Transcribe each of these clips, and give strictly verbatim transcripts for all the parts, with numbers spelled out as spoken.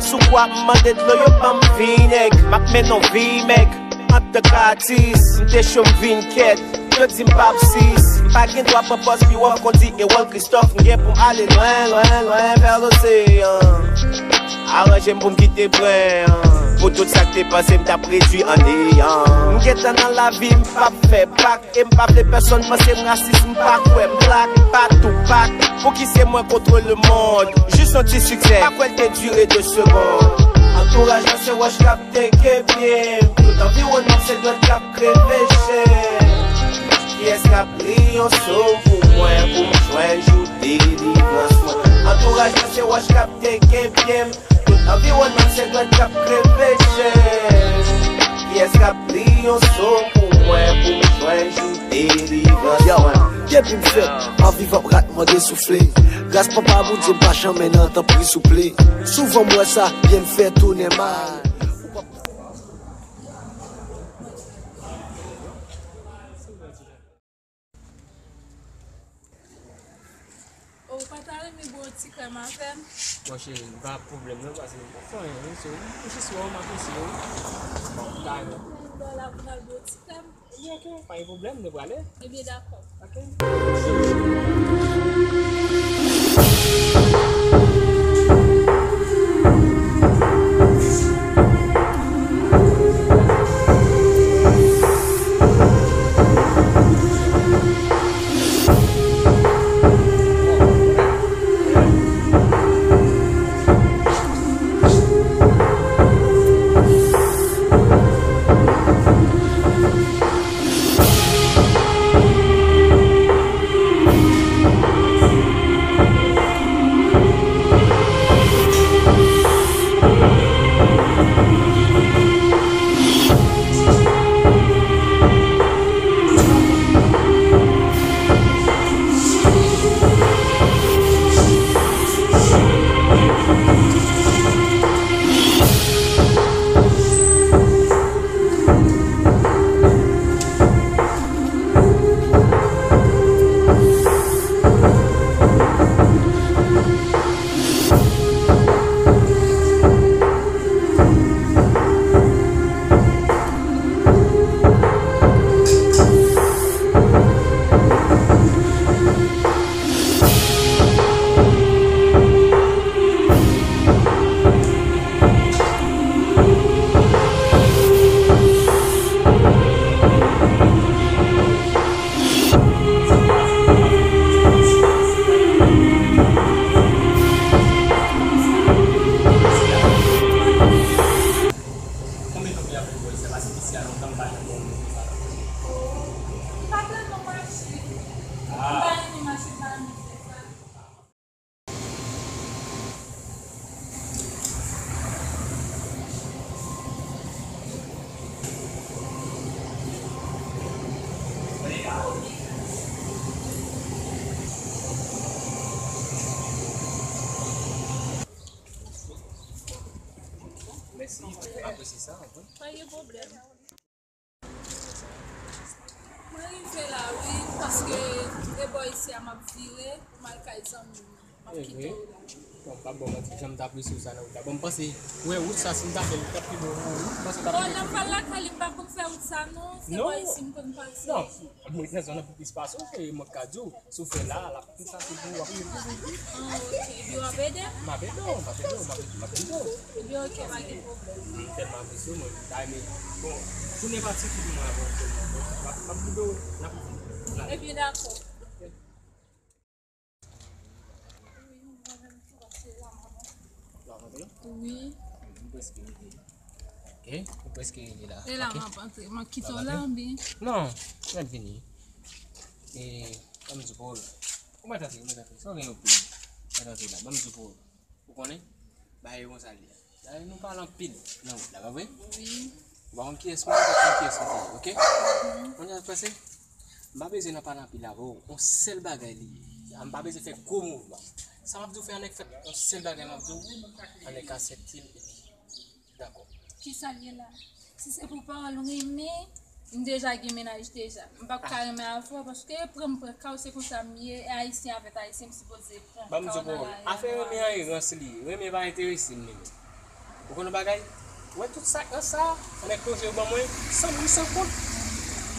Sou kwa m mande dlo, yo ban m vinèg. M ap mennen yon vi mèg. Antank atis, m te cho, m vin kèt. Yo di m p ap sis. M pa gen dwa pran pòz pi wòf, kondi e wòl Kristòf. M gen pou m ale lwen, lwen, lwen vè loseyan. Aranje m pou m kite pwen an. Pou tout sa k te panse m t ap redwi an neyan. M gentan nan lavi, m p ap fè bak. E m pa vle pèsonn panse m rasis, m pa kwè m blak, m pa Tupac. Pouki se mwen contre le monde? Jis yon ti siksè, pa kwè l te dire de segond. Antouraj mwen se wòch k ap teke pye m. Tout anviwònman m se dwèt k ap kreve chen. Kiyès k ap li yon som pou mwen, pou m jwenn jou delivrans mwen? Antouraj mwen se wòch k ap teke pye m. Tout anviwònman se dwèt k ap kreve chen. Kiyès k ap li yon som pou mwen, pou m jwenn jou delivrans mwen? Yo, depi m fèt, m ap viv ap rat mande soufle. Gras papa Bondye m pa janmen nan, tanpri souple. Souvan m wè sa, byen m fè tounen mal. Ou pa ta renmen bwè yon ti krèm avè m? Bon, cheri, m pa pwoblèm non, paske m pa fè anyen, wi, so, m jis wè w, m apresye w. Bon, m ta renmen. Bon, la pou n al bwè yon ti krèm. Ebyen, ok, pa gen pwoblèm, nou prale. Ebyen, dakò. Ok. Konbyen tan pou y ap viv isit la? Paske isi a lontan m pa janm wè yon moun konsa la. M pa pran non machin. M pa renmen machin, m pa renmen fè sa. Mèsi, m apresye sa, anpil. Pa gen pwoblèm. Mwen rive la, wi, paske e bò isi a m ap vire pou m al kay zanmi m nan. M ap kite w la. Bon, m p ap ba w manti, jan m t apresye w sa nan wout la. Bon, m panse, wè, wout sa, si m ta fè l, li t ap pi bon pou ou, wi. M panse w t ap pi bon. Bon, nan pral lakay li, m pa konn fè wout sa, non. Se bò isi m konn pase. Non, mwen ret nan zòn nan pou plis pase w, ke mwen ka di w. Si w fè la, l ap pi fasil pou ou, w ap rive pi vit. Ah, ok. Epi w ap ede m? M ap ede w, m ap ede w, m ap ede w, m ap ede w. Epi ok, pa gen pwoblèm. M tèlman apresye w, mwen, m ta renmen. Bon, jounen pati ki pou mwen avè w sèlman. Bon, m ap, m ap kite w, n ap. Ebyen, dakò. Wi, m renmen tou pase la, manman. Wi. M prèske rive. Ok, ou prèske rive la. E la, m ap antre. M ap kite w la, oubyen? Non, mwen vini. E, ban m di w pawòl. Ou mèt antre, ou mèt antre. Sa w gen yon pil. Mèt antre la. Ban m di w pawòl. Ou konnen? Bagay yo konsa l ye. Dayè, nou pale anpil nan wout la, pa vre? Wi. Ou pa konn kiyès mwen ye, ou pa konn kiyès mwen te ye, ok? Kounye a, sa k pase? M pa bezwen nan pale anpil avè w. Yon sèl bagay li ye. M pa bezwen fè gwo mouvman. Sa m ap di w fè, annik fèt. Yon sèl bagay m ap di w, annik aksepte l, epi dakò. Kisa l ye la? Si se pou pawòl renmen, m deja gen mennaj deja. M p ap ka renmen avè w paske pran m pran ka w, se konsa m ye, e ayisyen avèk ayisyen m sipoze pran ka w nan lari a. Ban m di w pawòl. Afè renmen an erans li ye. Renmen pa enterese m, menm. Ou konn yon bagay? Ou wè tout sa k nan sa, ann plonje yo ban mwen, san bri san kont.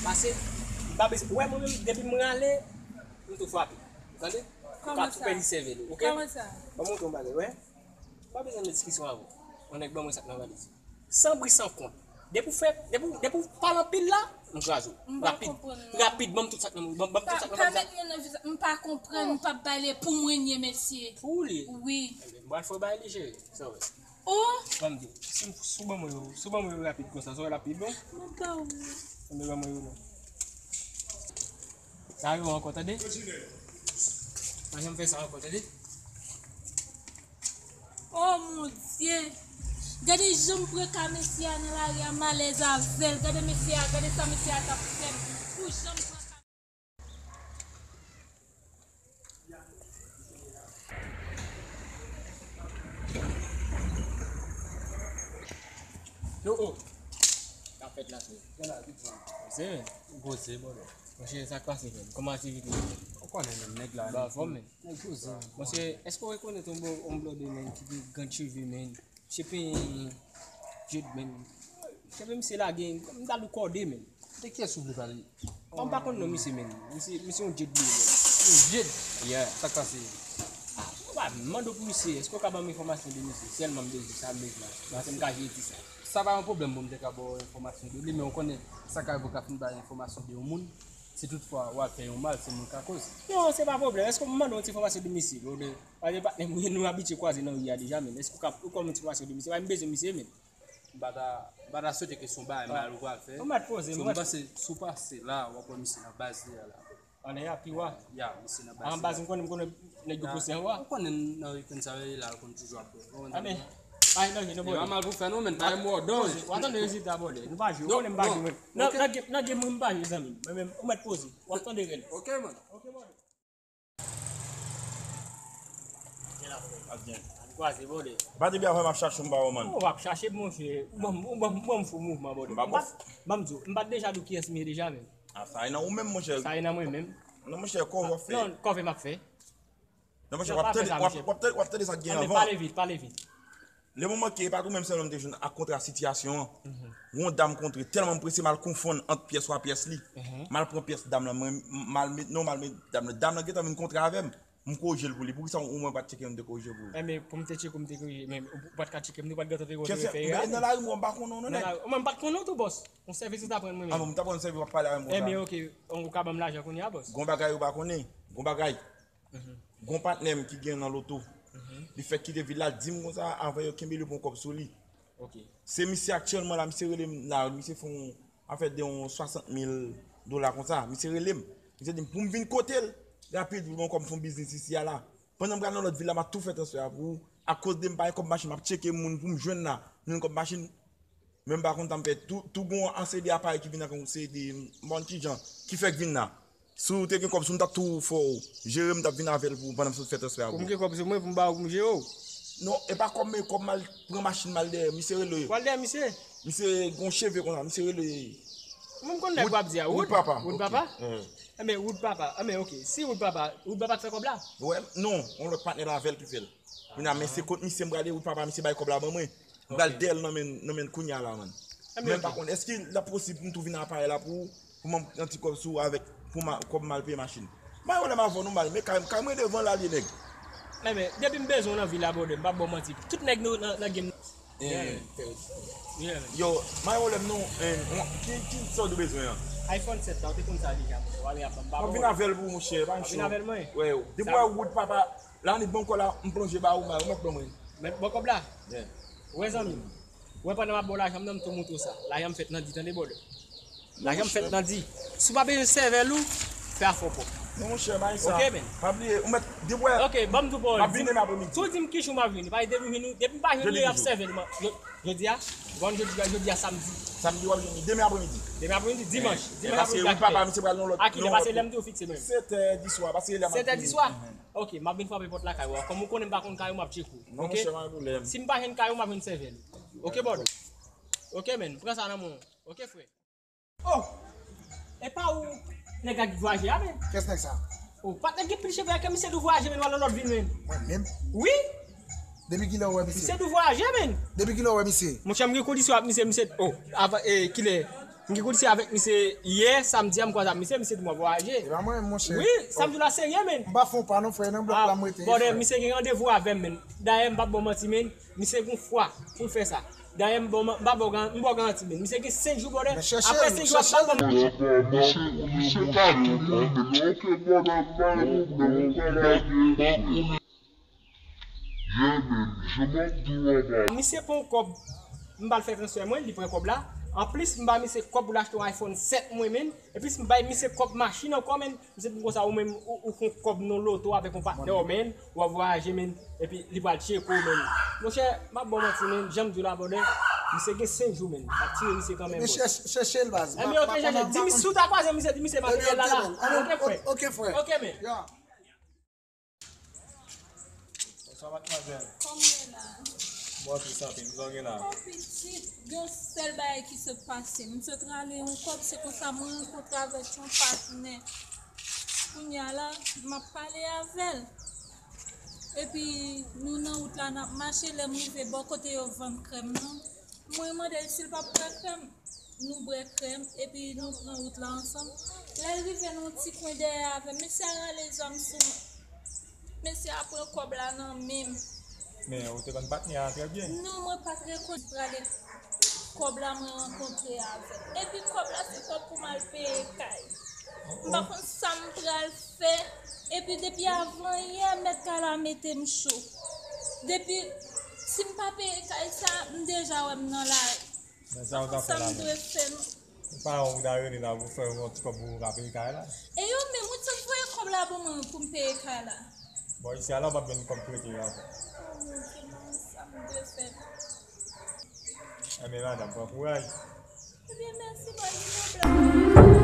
Pase, m pa bezwen, ou wè mwen menm, depi m rale, m tou frape. Ou tande? Ou ka tou pèdi sèvèl ou, oke? Kòman sa? Ban m montre yon bagay, wè. Pa bezwen diskisyon avè w. Yon nèg ban mwen sa k nan valiz. San bri san kont. Depi w fè, depi w, depi w pale anpil la, m kraze w. M pa konprann, non. Rapid, rapid, ban m tout sa k nan, ban, ban m tout sa k nan valiz la. Pa, pa met mwen nan valiz la. M pa konprann, m p ap bay li pou mwen, mesye. Pou li? Wi. Enben, m pral fè w bay li, cheri. Sa w wè? Oh! Ban m di w, si, si w ban mwen yo, si w ban mwen yo rapid konsa, sa w wè l ap pi bon? Mwen pa wè. Enben, ban mwen yo non. Pa yo ankò, tande? Pa janm fè sa ankò, tande? Oh mon Dieu! Gade jan m pran ka mesye a nan lari a, m alèz avè l. Gade mesye a, gade sa mesye a t ap fè m. Pou jan m pran ka. Yo, oh. Sa fèt la, frè. Se, gwo se, bòdè. Monchè, sa k pase, frè? Kòman aktivite? Ou konnen menm nèg la. Ba, fò, men. Nèg poze. Monchè, èske w rekonèt yon bò, yon blòdè, men, ki gen grann cheve, men? Misye penyen dread, men. Cheve misye lage, m ta lou kòde, men. De kiyès ou vle pale? Bon, m pa konn non misye, men. Misye, misye yon dread li ye, men. Yon dread? Yeah. Sa k pase? Ah, m pa mande w pou misye. Èske w ka ban m enfòmasyon de misye? Sèlman m bezwen sa, m bezwen la. Paske m ka jere ti sa. Sa pa yon pwoblèm pou m te ka ba w enfòmasyon de li, men ou konnen sa ka rive w ka fin bay enfòmasyon de yon moun. Si toutfwa w al fè yon mal, se moun k akoz. Non, se pa pwoblèm. Èske m mande w ti enfòmasyon de misye? Bon, de, paske patnè m, nou abitye kwaze nan ri a deja, men. Èske w ka, ou konn ti enfòmasyon de misye? Paske m bezwen misye, men. M pa ta, m pa ta swete ke se yon bagay mal ou pral fè. Ou mèt poze, so, m mèt panse, si w pase la, w ap wè misye nan baz li a la. Ann, ya, pi wa. Ya, misye nan baz li a. An baz, m konnen, m konnen nèg yo poste anwa. Ou konnen nan weekend sa yo ye la, yo konn toujou ap fè. Anben, pa gen danje, non, bòdè. E pa mal pou fè, non, men, pa gen mò dan. W ap tande rezilta, bòdè. Nou pa jwe, ou konnen m pa jwe, men. Nan, nan game, nan game, mwen, m pa jwe, zanmi m. Men, men, ou mèt poze. W ap tande rèl. Ok, man. Ok, bòdè. Ap byen. Ann kwaze, bòdè. Pa depi apre m ap chache w, m pa wè w, man. Ou p ap chache m, monchè. Ou ban m, ou ban m, ou ban m fo mouvman, bòdè. M pa ban m, ban m di w, m pa t deja di w kiyès m ye deja, menm. Ah, sa e nan ou menm, monchè. Sa e nan mwen menm. Non, monchè, kòve w ap fè. Non, kòve m ap fè. Non, monchè, w ap tande, w ap, w ap tande, w ap tande sa k gen anvan. Pale vit, pale vit. Le moman ke e pa tou menm sèl mwen m te jwenn ak kontra sitiyasyon an. Yon dam kontre, tèlman m prese, m al konfonn ant pyès ou a pyès li. M al pran pyès dam lan, mwen, m al met non, m al met dam lan. Dam lan gentan vin kontre avè m. M korije l pou li. Poukisa ou mwen pa t tcheke m, m te korije pou ou? Enben, pou m te tcheke w, m te korije. Men ou pa t ka tcheke m, ou pa t gentan te wè w te fè erè. Nan lari, mwen, m pa konnen w, non, nèg. Mwen, m pa t konnen w tou, bòs. Yon sèvis ou ta pran mwen menm. Ah bon, m ta pran sèvis, w ap pale avè m konsa. Enben, ok, ou ka ban m lajan kounye a, bòs. Gon bagay ou pa konnen. Gon bagay. Gon patnè m ki gen nan loto. Li fèk kite vil la, di m konsa, avan yo kenbe li pran kòb sou li. Ok. Se misye aktyèlman la, misye rele m la, misye fè yon afè de yon swasant mil dola konsa. Misye rele m. Misye di m pou m vin kote l, rapid, pou l ban m kòb m fè yon biznis isi a la. Pandan m pral nan lòt vil la, m ap tou fè transfè a pou ou. Akoz de m pa gen kòb machin, m ap tcheke moun pou m jwenn la. M jwenn kòb machin. Men m pa konn sa m fè. Tou, tou gon yon seri de aparèy ki vin ak yon seri de, m pa konn kijan, ki fèk vin la. Si w te gen kòb sou m, m t ap tou fè w jere m, m t ap vin avè l pou pandan m sot fè transfè a pou ou. Pou m gen kòb sou mwen, pou m ba w pou m jere w? Non, e pa kòb, men kòb m al pran machin, m al dèyè misye rele. W al dèyè misye? Misye gon cheve konsa, misye rele. Mwen m konn nèg w ap di a, Wood? Wood Papa. Wood Papa? Enben, Wood Papa. Enben, ok. Si Wood Papa, Wood Papa k fè kòb la? Wè, non, yon lòt patnè l avè l ki fè l. Kounye a, men se kont misye m prale, Wood Papa, misye bay kòb la ban mwen. M pral dèyè l nan men, nan men l kounye a la, man. Men m pa konn, èske l ap posib pou m tou vin aparèy la pou, pou m pran ti kòb sou avèk, pou ma, kòb m al peye machin? M pa gen pwoblèm avè w, non, mal, men kay, kay mwen devan la, li nèg. Enben, depi m bezwen w nan vil la, bòdè, m p ap ba w manti. Tout nèg nou nan, nan game. Yo, m pa gen pwoblèm, non, ki, ki sa w te bezwen an? iPhone sèt la, ou te konn sa deja, monchè. W ap vin avè l pou ou, monchè, pa gen cho. W ap vin avè l, mwen? Wè, depi w wè Wood Papa, la, ni bon kò la, m plonje ba ou, ba ou, mèt ban mwen. Mèt ban kòb la? Wè, zanmi m. Wè, pandan m ap ba w lajan m nan, m tou montre w sa. Lajan m fèt nan di, tande, bòdè. Lajan m fèt nan di. Si w pa bezwen sèvèl ou, fè afè w pwòp. Non, monchè, pa gen sa. Ok, men. Pa bliye, ou mèt, depi w wè, ok, ban m di w pawòl. M ap vin demen apremidi. Si w di m ki jou m ap vini, paske depi m vini, depi m pa jwenn li, y ap sèvèl mwen. Jodi a, bon, jodi a, jodi a samdi. Samdi w ap vini, demen apremidi. Demen apremidi, dimanch. Dimanch apremidi, a ki lè? Paske Wood Papa, misye pral nan lòt, a ki lè? Paske lè m di w fikse menm. Sèt è di swa, paske lè m ap vini. Sèt è di swa? Ok, m ap vin frape pòt lakay ou a. Kòm ou konnen m pa konn kay ou, m ap tcheke w. Non, monchè, pa gen pwoblèm. Si m pa jwenn kay ou, m ap vin sèvèl. Ok, bòdè. Ok, men, pran sa nan men w. Ok, frè. Oh! E pa ou nèg la ki vwayaje a, men? Kiyès nèg sa? Oh, pa t nèg ki pil cheve a ke misye tou vwayaje, men, w al nan lòt vil, men. Mwen menm? Wi! Depi kilè ou wè misye? Misye tou vwayaje, men. Depi kilè ou wè misye? Monchè, m gen kondisyon ak misye, misye, oh, avan, eh, kilè? M gen kondisyon avèk misye yè, samdi a, m kwaze ak misye, misye di m w ap vwayaje. E pa mwen, monchè. Wi, samdi la serye, men. M pa fon pa non, frè, nan blòk la m rete, frè. Bòdè, misye gen randevou avè m, men. Dayè, m p ap ba w manti, men. Misye gen fwa pou l fè sa. Dayè, m ba w, m pa ba w gan-, m ba w garanti, men. Misye gen senk jou, bòdè. Men chèche l, chèche l. Apre senk jou, ap ban m. Misye, misye ka tou moun, men. Ok, bòdè, m pa gen pwoblèm, m pa lage. Yeah, man, jan m ap di w anba. Misye pran yon kòb, m ba l fè transfè mwen, li pran kòb la. Anplis, m ba misye kòb pou l achte yon iPhone sèt mwen, men. Epi, m bay misye kòb machin ankò, men. Misye di m konsa, ou menm, ou, ou fè yon kòb nan loto avèk yon patnè w, men. W ap vwayaje, men. Epi, li pral tcheke w, men. Monchè, m ap ba w manti, men. Jan m di w la, bòdè. Misye gen senk jou, men. M ap tire misye kanmenm, bòs. Chèche l, baz. Enben, ok, chèche. Di misye, si w ta kwaze misye, di misye materyèl la la. Ok, frè. Ok, frè. Ok, men. Yeah. Bonswa, madmwazèl. Kòman w ye la? Mwen trè byen, sa w gen la? O pitit, gen yon sèl bagay ki sot pase. M sot rale yon kòb, se konsa mwen rankontre avèk yon patnè. Kounye a la, m ap pale avè l. Epi, nou nan wout la, n ap mache, lè m rive bò kote yo vann krèm nan, mwen mande l si l p ap pran krèm. Nou bwè krèm, epi nou pran wout la ansanm. Lè l rive nan yon ti kwen dèyè avè m, mesye a rale zam sou mwen. Mesye a pran kòb la nan men m. Men ou te konn patnè a trè byen. Non, mwen pa t rekonèt, rale kòb la mwen rankontre avè l. Epi kòb la se kòb pou m al peye kay. M pa konn sa m pral fè. Epi depi avan yè, mèt kay la mete m cho. Depi, si m pa peye kay sa, m deja wè m nan lari. Men sa ou ta fè la menm? Sa m dwe fè, non? Ou pa wè ou ta rele la pou fè yon ti kòb pou ou ka peye kay la? E yo menm, ou t voye kòb la pou mwen pou m peye kay la. Bon, isi a la, ou p ap jwenn kòb prete yo ankò. Oh, mon Dieu, sa m dwe fè? Enben, madanm, pran kouraj. Ebyen, mèsi, pa gen pwoblèm.